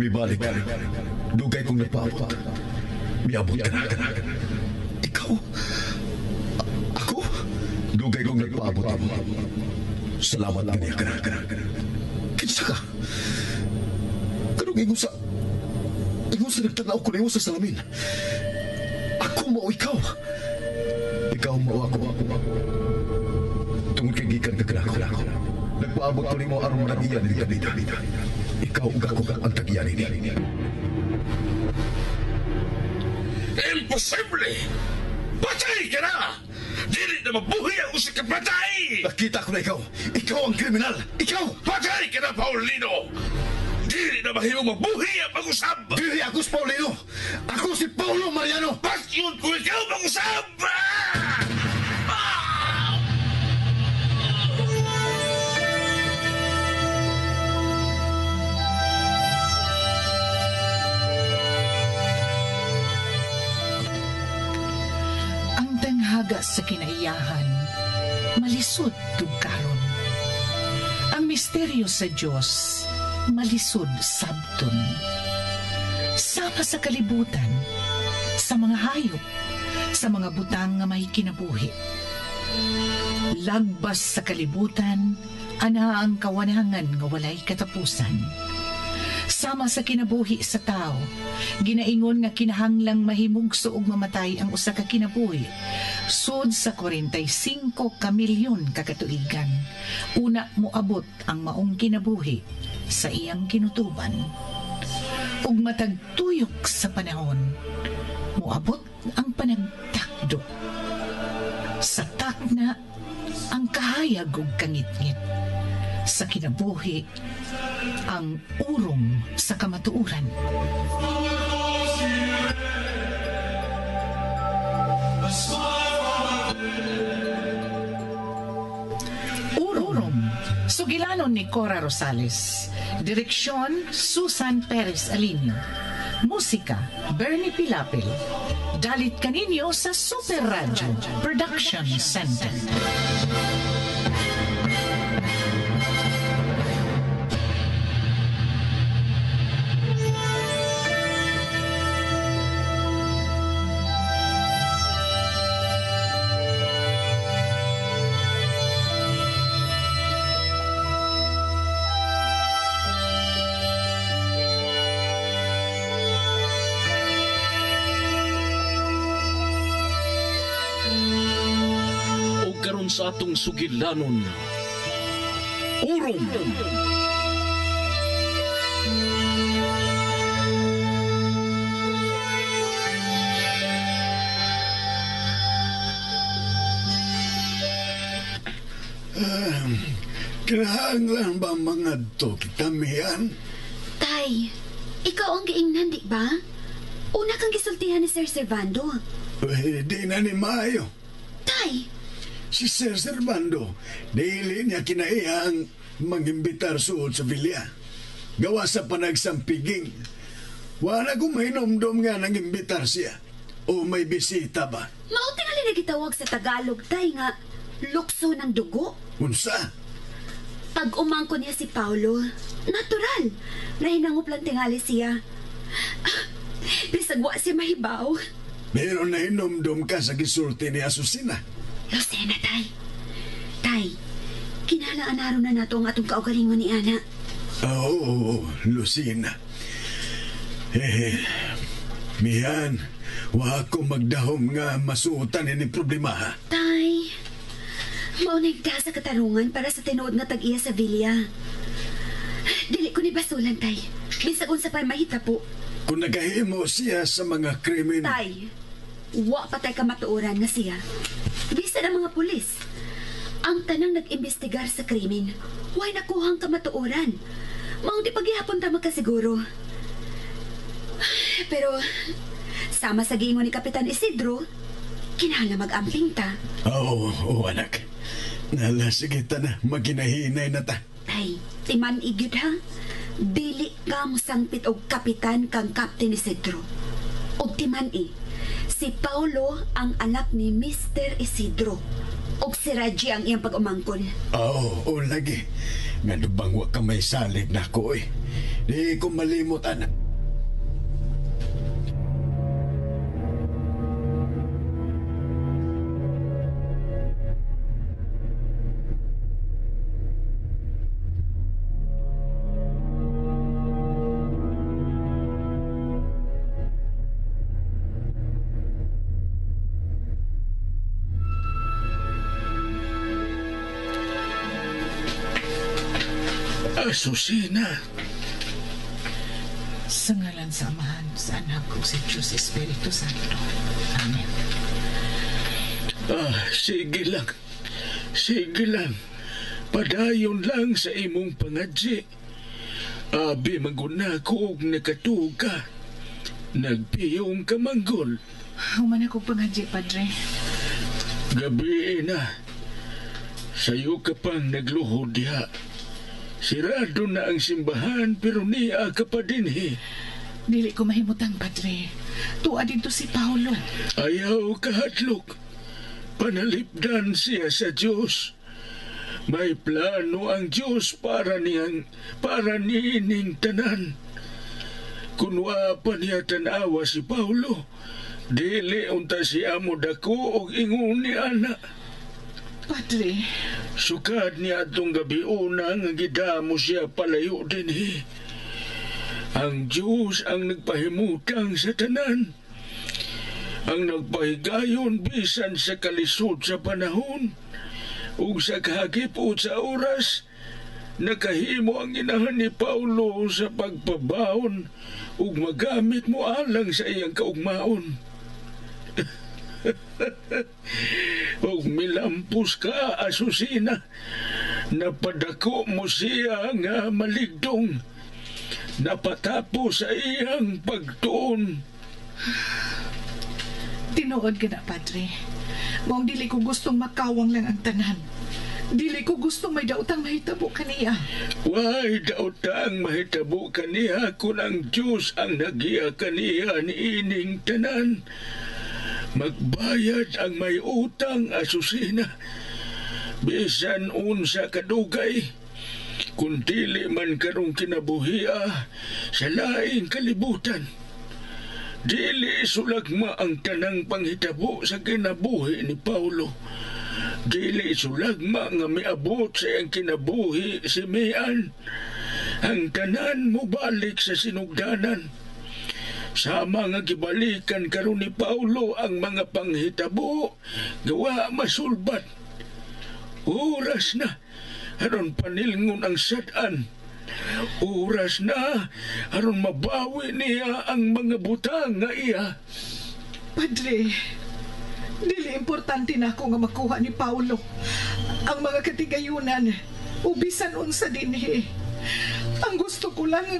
Mibalik ka. Dugay kong nagpaabot. Miabot ka na. Ikaw? Ako? Dugay kong nagpaabot mo. Salamat kaniya ka na. Kinsa ka? Kanong ingon sa... Ingon sa nagtanaw ko nimo sa salamin. Ako mao ikaw. Ikaw mao ako. Tungod kay gikan ka kanako. Nagpaabot ko nimo aron manag-iya ni Kabida. Ikaw ug ako ang tag-iya nini. Imposible! Patay ka na! Dili na mabuhi ang usa ka patay! Nakita ko na ikaw. Ikaw ang kriminal. Ikaw! Patay ka na, Paulino! Dili na mahimong mabuhi ang pag-usab! Dili ako si Paulino! Ako si Paulo Mariano! Patyon ko ikaw pag-usab! Ah! Ang tanghaga sa kinaiyahan, malisod tugkaron. Ang misteryo sa Dios, malisod sabton. Sama sa kalibutan, sa mga hayop, sa mga butang nga may kinabuhi. Lagbas sa kalibutan, ana ang kawanangan nga walay katapusan. Sama sa kinabuhi sa tao, ginaingon nga kinahanglang mahimugso og mamatay ang usa ka kinabuhi. Sud sa 45 ka milyon ka katuigan, una moabot ang maong kinabuhi sa iyang kinutuban. Ug matag tuyok sa panahon, moabot ang panagtakdo. Sa takna, ang kahayag ug kangitngit. Sa kinabuhi, ang urong sa kamatuoran. Urong, sugilanon ni Cora Rosales. Direksyon, Susan Perez Alinio. Musika, Bernie Pilapil. Dalit kaninyo sa Super Radio Production Center. O karon sa atong sugilanon, Urong! Kinahanglan ba mga to kita, Mian? Tay, ikaw ang giingnan, di ba? Una kang gisultihan ni Sir Servando. Eh, di na ni maayo. Tay, Si Sir Servando, dili niya kinaiya ang mangimbitar suod sa vilya. Gawa sa panagsampiging. Wala ko mainomdom nga nang imbitar siya. O may bisita ba? Mao tingali nagitawag sa Tagalog, tay, nga lukso ng dugo. Unsa? Pag umangko niya si Paulo, natural, nahinangup lang tingali siya. Bisag wa siya mahibaw. Pero nahinomdom ka sa gisulti ni Asusina. Lucena, tay. Tay, kinalaan na na nato ang atong kaugalingon ni Ana. Oo, Lucina. Eh, Mian, wa ko magdahom nga masuotan ini problema ha. Tay, maunay ta sa katarungan para sa tinuod nga tag-iya sa villa. Dili ko ni basulan, tay. Bisag unsa pa mahita po. Kung nagahimo siya sa mga krimen... Tay, wa patay ka matuoran nga siya. Bisan ang mga pulis. Ang tanang nag-imbestigar sa krimen, way nakuhang kamatuoran. Maong di paghihapon ta magkasiguro. Pero, sama sa giingon ni Kapitan Isidro, kinahanglan mag-amping ta. Oo, oo, anak. Nala, sige ta na, maginahinay na ta. Tay, timan igyud ha. Dili ka mosangpit og kapitan kang Captain Isidro. Og timan i, si Paulo ang anak ni Mr. Isidro. Og si Raji ang iyang pag-umangkon. Oo, oo, lagi. Nga lubang wa ka may salig na ko eh. Di ko malimot, anak. Asusina. Sa ngalan sa Amahan, sa Anak, ug sa Diyos Espiritu Santo. Amen. Sige lang. Sige lang. Padayon lang sa imong pangadji. Abi maguna ko og nakatuog ka. Nagpiyong ka manggol. Human ako pangadji, Padre. Gabi na. Sayo ka pang nagluhod diha. Sirado na ang simbahan pero niya ka pa dinhi. Dili ko mahimutang, Padre. Tuwa dito si Paolo. Ayaw kahadlok. Panalipdan siya sa Diyos. May plano ang Diyos para niining tanan. Kung wa pa niya tanawa si Paolo, dili unta siya mo dako og ingon ni ana. Padre. Sukad niya atong gabi una nga gidamo siya palayo dinhi. Ang Diyos ang nagpahimutang sa tanan. Ang nagpahigayon bisan sa kalisod sa panahon ug sa kahagipot sa oras, nakahimo ang inahan ni Paulo sa pagpabahon ug magamit mo alang sa iyang kaugmaon. Ug milampos ka, Asusina, napadako mo siya nga maligdong, napatapos sa iyang pagtuon. Tinuod ka na, Padre. Maong dili ko gustong makawang lang ang tanan. Dili ko gustong may daotang mahitabo kaniya. Way daotang mahitabo kaniya kung ang Diyos ang nagiya kaniya niining tanan. Magbayad ang may utang, Asusina. Bisan unsa kadugay, kung dili man karong kinabuhia sa laing kalibutan. Dili sulagma ang tanang panghitabo sa kinabuhi ni Paulo. Dili sulagma nga miabot sa iyang kinabuhi si Mian. Ang tanan mobalik sa sinugdanan. Sama nga gibalikan karon ni Paulo ang mga panghitabo, gawa masulbat. Oras na aron panilngon ang sad-an. Oras na aron mabawi niya ang mga butang nga iya. Padre, dili importante na ako nga makuha ni Paulo ang mga katigayunan o bisan unsa dinhi. Ang gusto ko lang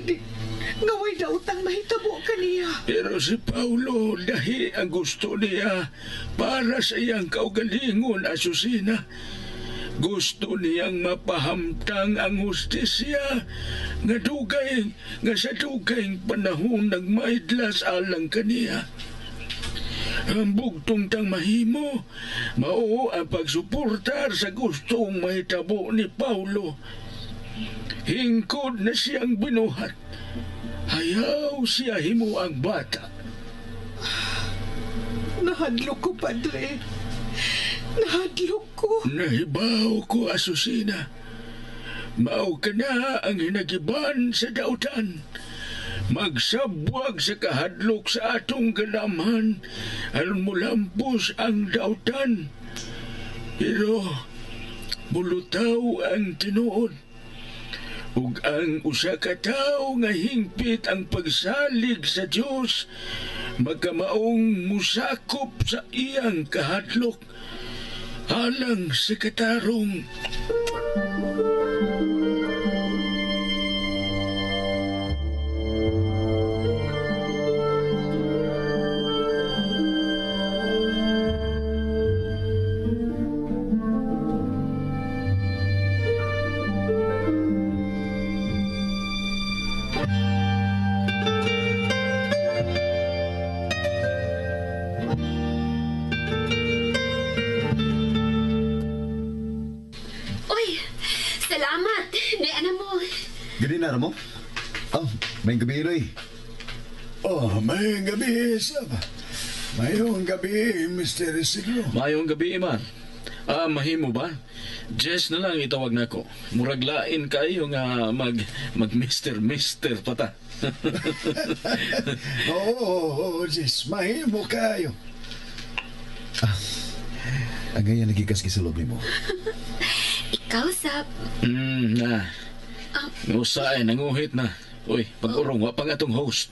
nga way daotang mahitabo kaniya. Pero si Paulo dahi ang gusto niya para sa iyang kaugalingon, Asusina. Gusto niyang mapahamtang ang hustisya nga dugay nga sa dugay panahon nagmaidlas alang kaniya. Ang bugtong tang mahimo mao ang pagsuportar sa gustong mahitabo ni Paulo. Hingkod na siyang binuhat. Ayaw siya himo ang bata. Nahadlok ko, Padre. Nahadlok ko. Nahibaw ko, Asusina. Mao ka na ang hinagiban sa dautan. Magsabwag sa kahadlok sa atong galamhan aron mulampos ang dautan. Pero bulutaw ang tinuod. Ug ang usa ka tawo nga hingpit ang pagsalig sa Dios magkamaong musakop sa iyang kahadlok alang sa katarong. Salamat. Ni ana mo. Gani na mo? Oh, may gabi, Roy. Oh, mayong gabi, sab. Mayong gabi, Mr. Isidro. Mayong gabi, Imar. Ah, mahimo ba? Jess na lang itawag nako. Murag lain kayo nga mag Mr. Mister pata. Oo, Jess, mahimo kayo. Ang ganyan nagikas sa loob nimo. Ikaw, sab. Na. Usaay, nanguhit na. Uy, pag-urong, wa pang atong host.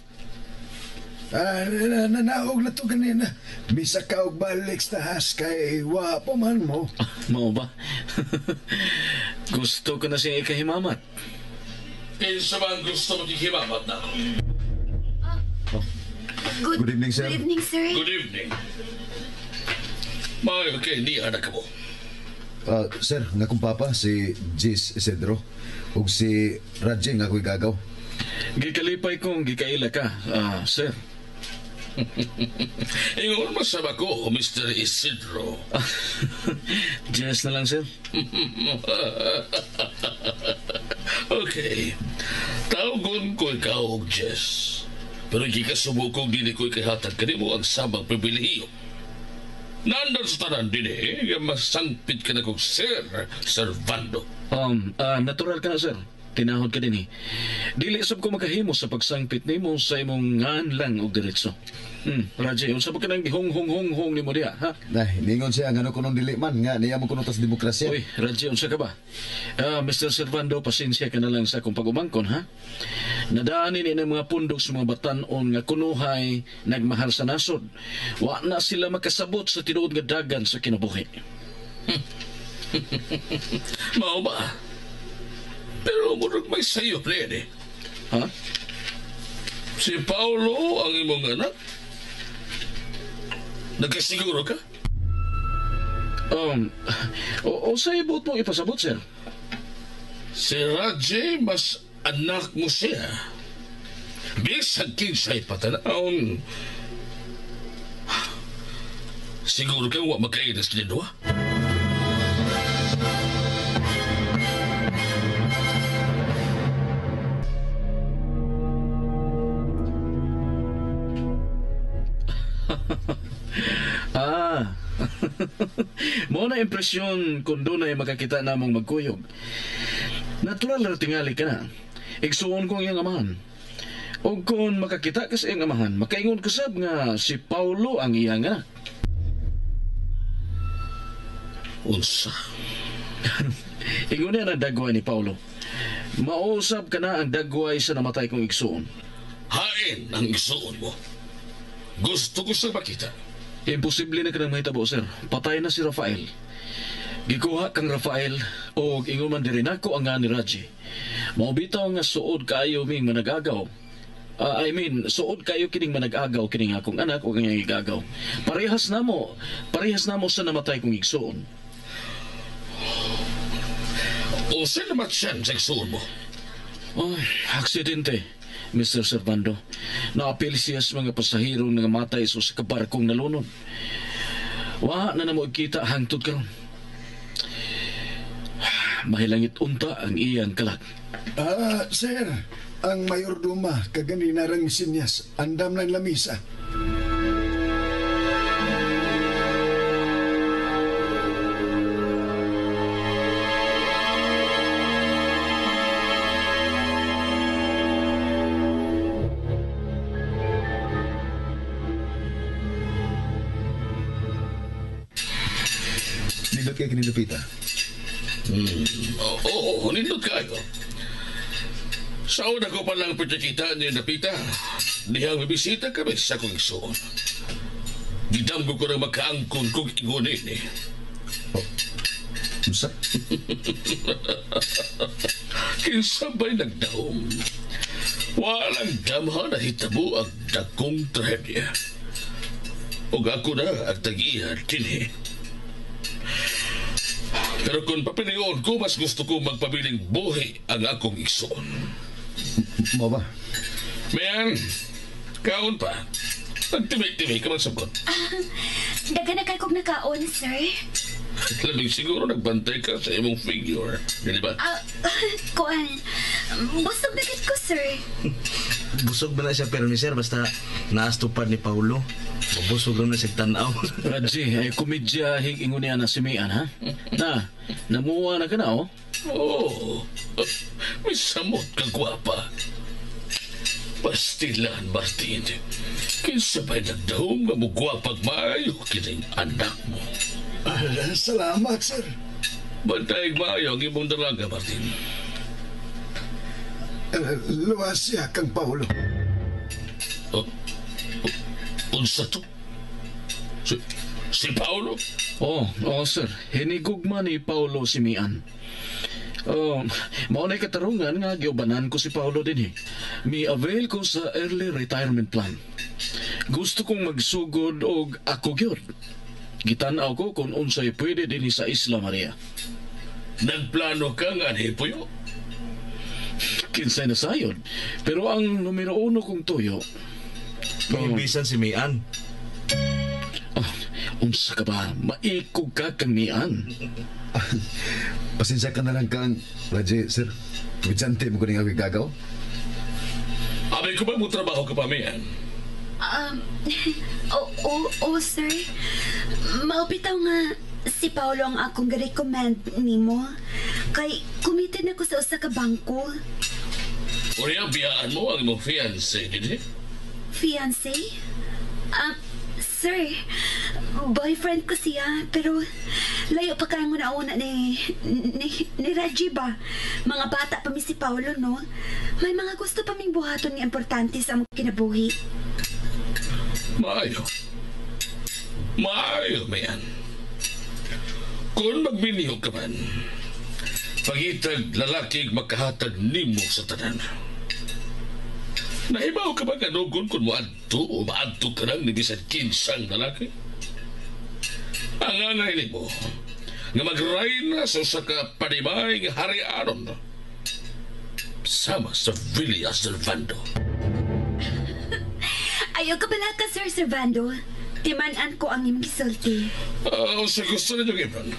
Nanaog na to kanina. Bisa ka og balik sa tahas kay wapo man mo. Mao ba? Gusto ko na siya ikahimamat. Kinsa ba ang gusto maghihimamat na ako? Good evening, sir. Good evening, sir. Good evening. Maayo kay niya na ka mo. Sir, nga kong papa, si Jess Isidro, ug si Raji nga ako'y gagaw. Gikalipay kong gikaila ka, sir. Ingon masama ko, Mr. Isidro. Jess na lang, sir. Okay. Tawgon ko ikaw og Jess. Pero gikasubo kong dili ko ikahatag kanimo ang samang pribilehiyo. Nandun sa tanan din eh, masangpit ka na kong Sir Servando. Natural ka na, sir. Tinahod ka din eh. Dili sab ko makahimo sa pagsangpit nimo sa imong ngan lang og diretso. Raji, unsa ba ka nang gihong-hong-hong-hong nimo diha, ha? Nay, ningon siya ngano kunong dili man nga niya mo kuno tas demokrasya. Uy, Raji, unsa ka ba? Mr. Servando, pasensya ka na lang sa akong pag-umangkon, ha? Nadaanin ni ng mga pundok sa mga batan-on nga kunuhay nagmahal sa nasod. Wa na sila makasabot sa tinuod nga dagan sa kinabuhi. Mao ba? Pero murag may sayo na yan eh. Ha? Si Paolo ang imong anak? Nagkasiguro ka? O sa ibot mong ipasabot, sir? Si Raji, mas anak mo siya. Bisag kinsay patanawon. Siguro ka wa magkainas kini duha? Ah. Mao na impresyon kung doon ay makakita namong magkuyog. Natural ra tingali ka na. Igsuon ko ang iyang amahan. O kung makakita ka sa iyang amahan, makaingon ka sab nga si Paulo ang iyang anak. Unsa? Ingon niya ang dagway ni Paulo. Mausap ka na ang dagway sa namatay kong igsuon. Hain ang igsuon mo. Gusto ko siya makita. Imposible na ka nang mahitabo, sir. Patay na si Rafael. Gikuha kang Rafael o ingon man diri nako ang nga ni Raji. Maubitaw nga suod kaayo ming managagaw. I mean, suod kayo kining managagaw kining akong anak o kang igagaw. Parehas namo sa namatay kong igsuon. O sino namatyan sa igsuon mo? Oh, aksidente, Mr. Servando. Naapil siya sa mga pasahero nga namatay sa kabarkong nalunod. Wa na namo kita hangtod karon. Mahilangit unta ang iyang kalag. Sir, ang mayordoma kaganina rang sinyas, andam ng lamisa. Nindot kay kinilupita. Oo, nindot kayo. Sa una ko palang pagkakita ni Napita, dihang bibisita kami sa akong igsoon. Gidamgo ko ng makaangkon kong ingunin eh. Oh. Unsa? Kinsa ba'y nagdaom? Walang damha na hitabo ang dakong trahedya. Ug ako na ang tag-iya dinhi. Pero kung papilion ko, mas gusto ko magpabiling buhi ang akong igsoon. Mo ba? Mayan, kaon pa. Nagtimi-timi ka man sabot. Daga na kay kog nakaon, sir. Labing siguro nagbantay ka sa imong figure. Dili ba? Kuan, Busog na gid ko, sir. Busog ba na siya pero ni sir basta naastupad ni Paulo. Busog rin na siya tanaw. Raji, ay komedya hig-ingon niya na si Mian, ha? Na, namuha na ka na, oh. Oh, may samot ka gwapa. Pastilan, Martin. Kinsa ba'y nagdahom nga mo gwapag maayo kining anak mo? Salamat, sir. Bantay maayo ang imong dalaga, Martin. Luwas siya kang Paulo. Oh, unsa to? Si Paulo? Oh, oh sir. Hinigugma ni Paulo si Mian. Oh, mao na'y katarungan nga giubanan ko si Paulo din eh. Mi-avail ko sa early retirement plan. Gusto kong magsugod og ako gyud. Gitan-aw ko kung unsay pwede dinhi sa Isla Maria. Nagplano ka nga ni Puyo? Kinsay na sayod. Pero ang numero uno kong tuyo... Maimbisan si Mian. Oh, unsa ka ba? Maikog ka kang Mian. Pasensya ka na lang kang Raji, sir. Komedyante mo ko ning ako gagaw. Abi ko ba mo trabaho ka pa, Mian? Oo, sir. Maupitaw nga si Paolo ang akong recommend nimo. Kay committed na ko sa usa ka bangko. Uriya, biyaan mo ang imong fiancé, dili? Fiancé? Sir, boyfriend ko siya, pero layo pa kayong una-una ni Raji ba? Mga bata pa mi si Paolo, no? May mga gusto pa ming buhaton nga importante sa among kinabuhi. Maayo. Maayo, Mayan. Kung magminiho ka man, pagitag lalaki makahatag nimo sa tanan. Nahibaw ka ba kanugon kung moadto o maadto ka lang ni bisan kinsang lalaki? Ang angay nimo nga magrayna sa usa ka panimay nga harianon sama sa Villa Servando. Ayaw ka bala ka, Sir Servando. Timan-an ko ang imong gisulti. Sa gusto ninyo, Gibran?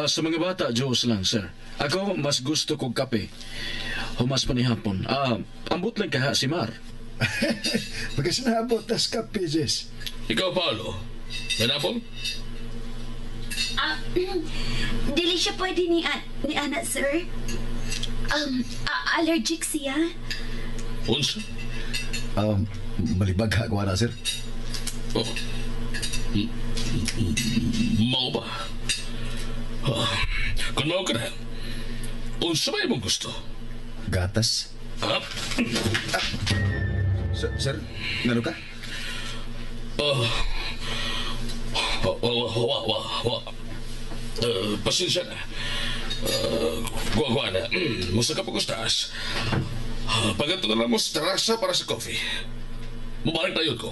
Sa mga bata, Diyos lang, sir. Ako, mas gusto kong kape. Humas pa ni hapon. Ambot lang kaha si Mar. Pagkasinabot tas kape, Jess. Ikaw, Paolo. Manapol? Dili siya pwede ni Ana, sir. Allergic siya. Unsa? Malibag ka, kuha na, sir. Oh. Mao ba? Kung mao ka na, unsa ba imong gusto? Gatas. Ha? Sir, ngano ka? Wa. Pasensya na. Guwa na. Musa ka pagustas. Pagkato na lang mo sa terasa para sa coffee. Mabalik tayo ko.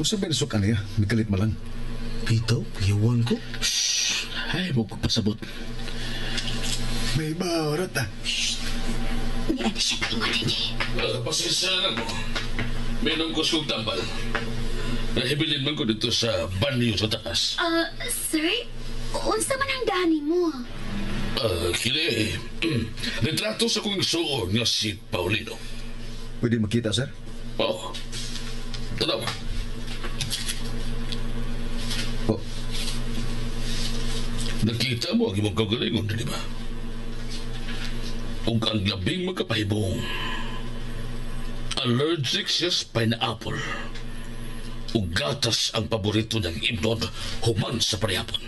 Usa ba nasok niya? Mikalit mo lang. Pito, yawan ko. Shhh! Ay, mo pasabot. May baorat ah. Shhh! Ni ano siya paingon ini? Pasensya na ko. Meron ko siyang tambal. Nahibilin man ko dito sa banyo sa taas. Sir? Unsa man ang dani mo? Kini, retrato sa kong igsuon nga si Paulino. Pwede makita, sir? Oo. Tanawa. Oh. Nakita mo ang imong kagalingon, di ba? Ug ang labing magkapahibong. Allergic siya sa pineapple. Ug gatas ang paborito niyang imnon human sa panihapon.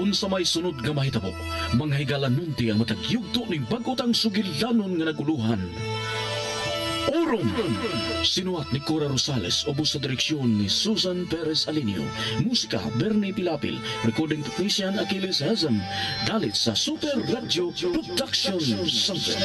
Unsa may sunod nga mahitabo, mga higalanunti ang matag yugto ning bag-otang sugilanon nga naguluhan. Orom! Sinuwat ni Cora Rosales, ubos sa direksyon ni Susan Perez Alinio. Musika, Bernie Pilapil. Recording technician, Achilles Hazem. Dalit sa Super Radio Production Center.